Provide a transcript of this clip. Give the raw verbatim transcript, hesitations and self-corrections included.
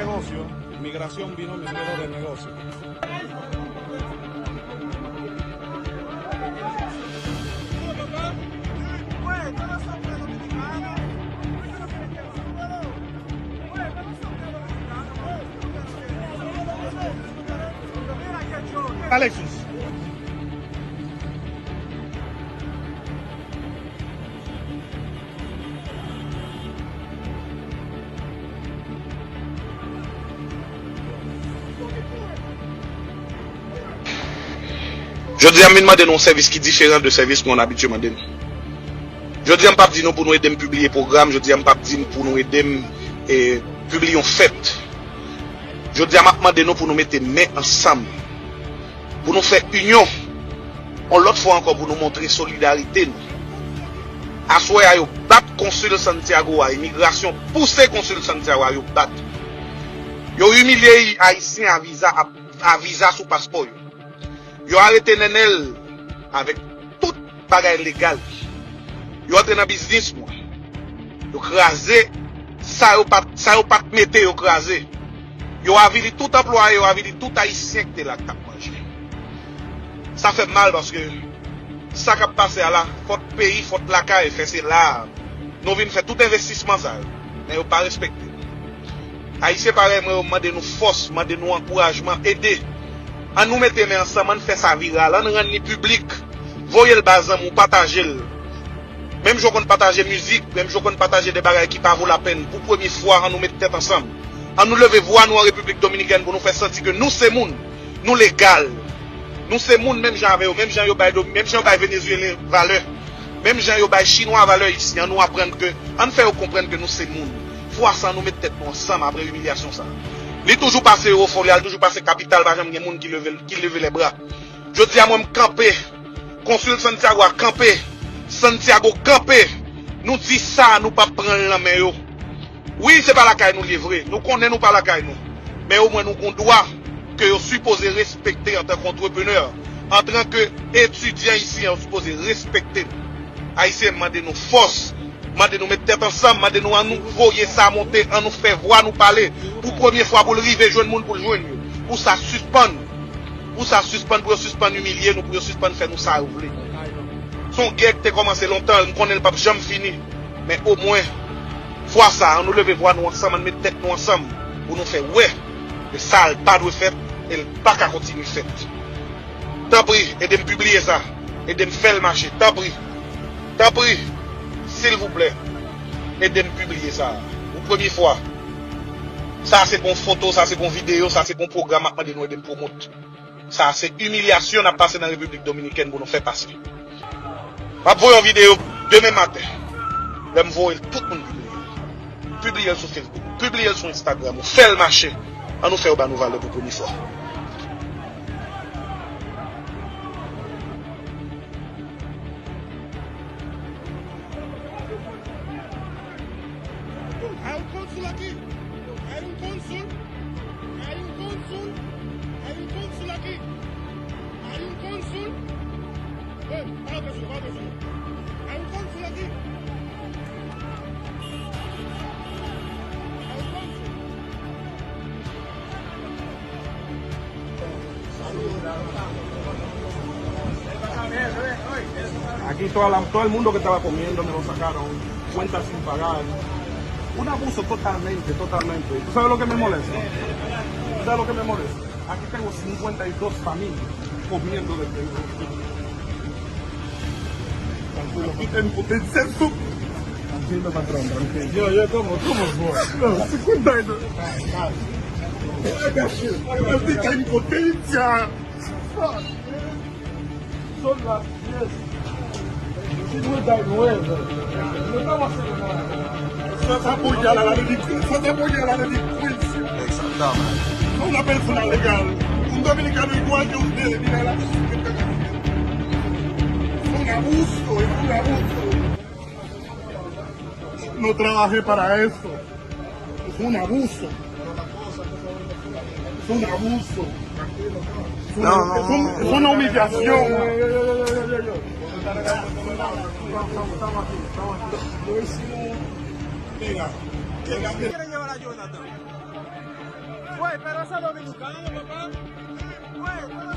Negocio. Migración vino mi cielo de negocio. Alexis. Jodi a, m vin mande nou yon sèvis ki diferan de sèvis nou abitye mande nou. Jodi a, m p ap di nou pou nou ede m pibliye pwogram. Jodi a, m p ap di n pou nou ede m, e, pibliye yon fèt. Jodi a, m ap mande nou pou nou mete men ansanm, pou nou fè inyon, yon lòt fwa ankò pou nou montre solidarite nou. Aswè a, yo bat konsil Santiago a, imigrasyon pouse konsil Santiago a, yo bat. Yo imilye Ayisyen a viza, a, a viza sou paspò yo. Yo arete Nenel avèk tout bagay legal. Yo antre nan biznis mwen. Yo kraze sa yo pa t, sa yo pa t mete, yo kraze. Yo avili tout anplwaye, yo avili tout Ayisyen ki te la k t ap manje. Sa fè m mal paske sa k ap pase a la, fòt peyi, fòt lakay, fè se la a. Nou vin fè tout envestisman sa yo, men yo pa respekte nou. Ayisyen parèy mwen yo, m mande nou fòs, m mande nou ankourajman, ede. An nou mete men ansanm, an n fè sa viral, an n rann li piblik. Voye l ba zanmi w, pataje l. Menm jan w konn pataje mizik, menm jan w konn pataje de bagay ki pa vo lapenn, pou premye fwa, an nou met tèt ansanm. An nou leve vwa nou an Repiblik Dominikèn pou nou fè santi ke nou se moun. Nou legal. Nou se moun menm jan avè yo, menm jan yo bay do, menm jan yo bay Venezuelen valè, menm jan yo bay Chinwa valè isi. An nou aprann ke, an n fè yo konprann ke nou se moun. Fwa sa, an nou met tèt nou ansanm apre imilyasyon sa. Li toujou pase Ofo, li al toujou pase kapital, pa janm gen moun ki leve, ki leve lè bra. Jodi a, mwen, m kanpe. Konsil Santiago a kanpe. Santiago kanpe. Nou di sa, nou p ap pran l nan men yo. Wi, se pa lakay nou l ye vre. Nou konnen nou pa lakay nou. Men omwen nou gon dwa ke yo sipoze respekte antanke antreprenè, antanke etidyan isi an, yo sipoze respekte nou. Ayisyen, m mande nou fòs, mande nou met tèt ansanm, mande nou an nou voye sa monte, an nou fè vwa nou pale. Pou premye fwa pou l rive jwenn moun pou l jwenn yo. Pou sa sispann. Pou sa sispann, pou yo sispann imilye nou, pou yo sispann fè nou sa yo vle. Se yon gè ki te kòmanse lontan, m konnen l p ap janm fini. Men omwen, fwa sa, an nou leve vwa nou ansanm, an n met tèt nou ansanm pou nou fè wè ke sa l pa dwe fèt e l pa ka kontinye fèt. Tanpri, ede m pibliye sa. Ede m fè l mache. Tanpri. Tanpri. Silvouplè. Ede m pibliye sa. Pou premye fwa. Sa se pou yon foto, sa se pou yon videyo, sa se pou yon pwogram m ap mande nou ede m pwomot. Sa se imilyasyon n ap pase nan Repiblik Dominikèn pou nou fè pase. M ap voye yon videyo demen maten. Lè m voye l, tout moun pibliye l. Pibliye l sou Facebook, pibliye l sou Instagram, ou fè l mache. An nou fè yo ba nou valè pou premye fwa. Hay un cónsul aquí. Hay un cónsul. Hay un cónsul. Hay un cónsul aquí. Hay un cónsul. Ven, párate, párate. Hay un cónsul aquí. Hay un cónsul. Aquí toda la, todo el mundo que estaba comiendo me lo sacaron. Cuentas sin pagar. Un abuso totalmente, totalmente. ¿Tú sabes lo que me molesta? ¿Tú sabes lo que me molesta? Aquí tengo cincuenta y dos familias comiendo del vehículo. Aquí tengo cincuenta y dos. Tranquilo, patrón, tranquilo. Yo, yo, ¿cómo, cómo, bro? No, cincuenta y dos. Aquí tengo potencia. Son las diez. Cincuenta y nueve. No estamos haciendo nada. Eso es apoyar a la delincuencia. Eso es apoyar a la delincuencia. Exactamente. A una persona legal. Un dominicano igual que ustedes. Mira la... Es un abuso, es un abuso. No trabajé para eso. Es un abuso. Es un abuso. Es una, no, no, es un, no, es una humillación. Mira, mira. ¿Quieren llevar a Jonathan? Espérance Dominicana, papá. Bueno,